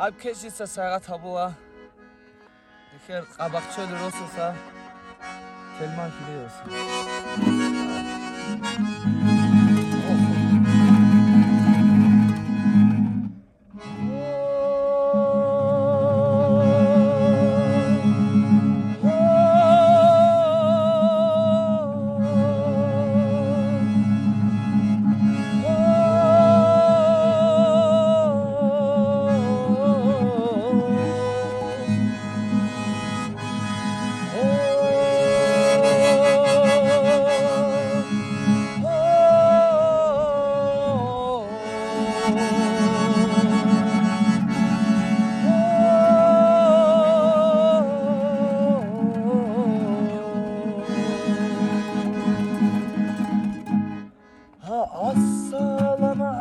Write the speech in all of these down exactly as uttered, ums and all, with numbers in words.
Аб кечиса сайгъат гьабула. Эхер къабахчел росуса, Телман Киреевса. Ассаламу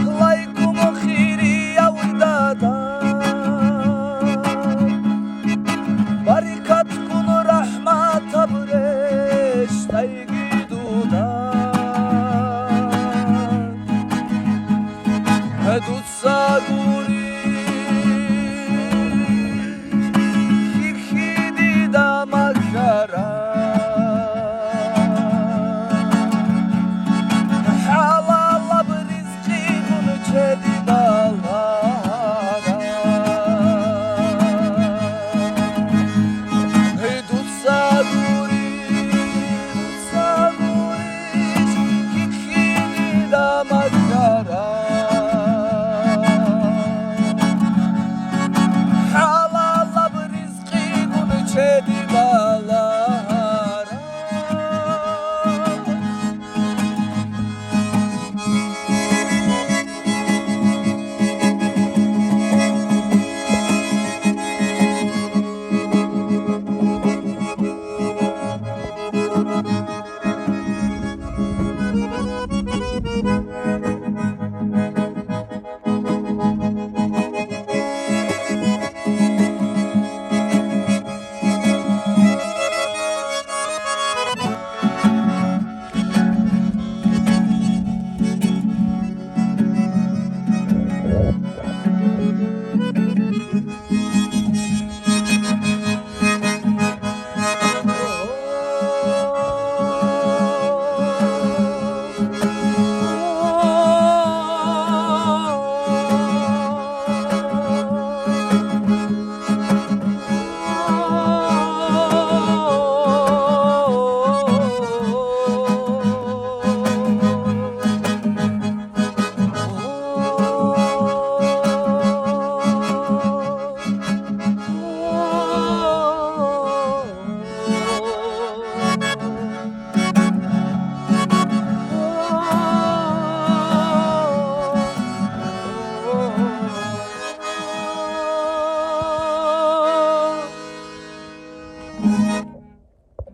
гӀалайкум, хирияв дада. Барикатгун, рахӀматаб рещтӀайги дуда. Дуца гури хьихьиде маккара, хӀалалаб ризкъигун чеди балагьара. Дуца гури, дуца гури, хьихьиде маккара, хӀалалаб ризкъигун чеди балагьара.